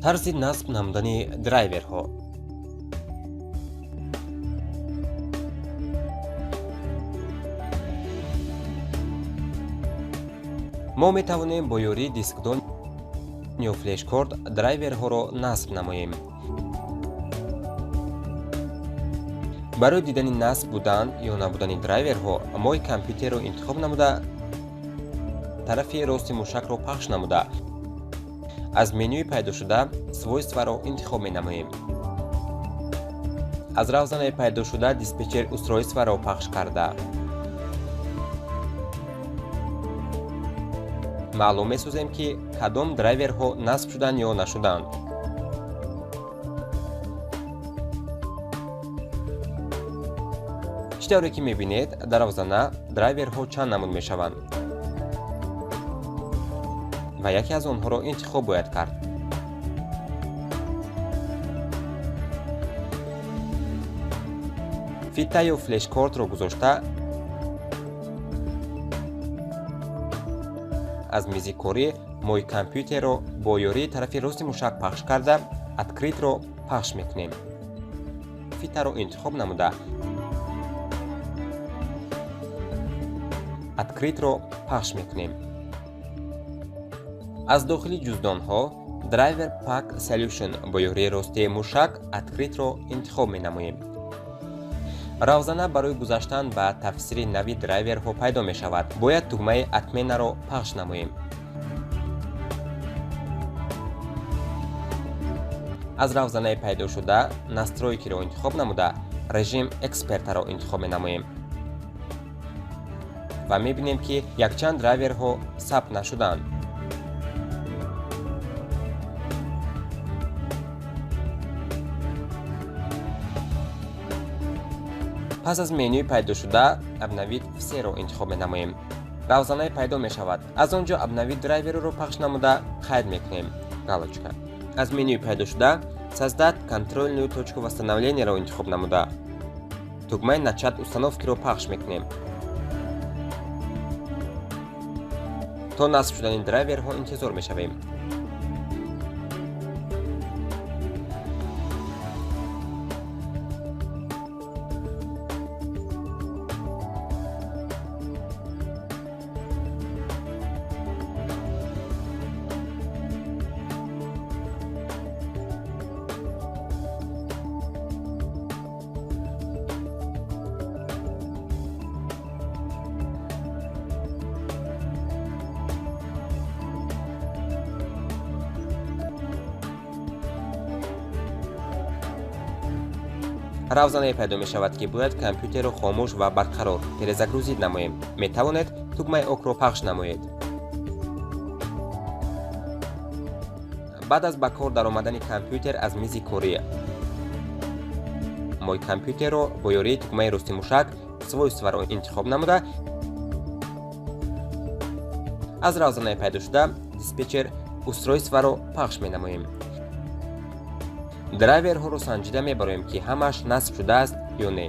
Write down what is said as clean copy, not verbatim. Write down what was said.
Тарзи насб намудани драйверҳо. Мо метавонем бо ёрии дискдон ё флешкорт драйверҳоро насб намоем. Барои дидани насб будан ё набудани драйверҳо Мой компютерро интихоб намуда, тарафи рости мушакро пахш намуда, аз менюи пайдошуда «Свойства»-ро интихоб менамоем. Аз равзанаи пайдошуда «Диспетчер устройства»-ро пахш карда, маълум месозем, ки кадом драйверҳо насб шуданд ё нашуданд. Чӣ тавре ки мебинед, дар равзана драйверҳо чанд намуд мешаванд ва яке аз онҳоро интихоб бояд кард. Фита ё флешкортро гузошта, аз мизи корӣ Мой компютерро бо ёрии тарафи рости мушак пахш карда, «Открыть»-ро пахш мекунем. Фитаро интихоб намуда, «Открыть»-ро пахш мекунем. Аз дохили ҷуздонҳо Driver Pack Solution бо ёрии рости мушак «Открыть»-ро интихоб менамоем. Равзана барои гузаштан ба тафсири нави драйверҳо пайдо мешавад. Бояд тугмаи «Отмена»-ро пахш намоем. Аз равзанаи пайдошуда «Настройки»-ро интихоб намуда, «Режим эксперта»-ро интихоб менамоем ва мебинем, ки якчанд драйверҳо сабт нашуданд. Пас аз менюи пайдошуда «Обновить все»-ро интихоб менамоем. Равзанае пайдо мешавад. Аз он ҷо «Обновить драйверы»-ро пахш намуда, қайд мекунем, галочка. Аз менюи пайдошуда «Создать контрольную точку восстановления»-ро интихоб намуда, тугмаи «Начать установки»-ро пахш мекунем. То насб шудани драйверҳо интизор мешавем. Равзанае пайдо мешавад, ки бояд компютерро хомӯш ва барқарор, перезагрузить, намоем. Метавонед тугмаи «Ок»-ро пахш намоед. Баъд аз ба кор даромадани компютер, аз мизи корӣ Мой компютерро бо ёрии тугмаи рости мушак «Свойства»-ро интихоб намуда, аз равзанаи пайдошуда «Диспетчер устройства»-ро пахш менамоем. Драйверҳоро санҷида мебароем, ки ҳамааш насб шудааст ё не.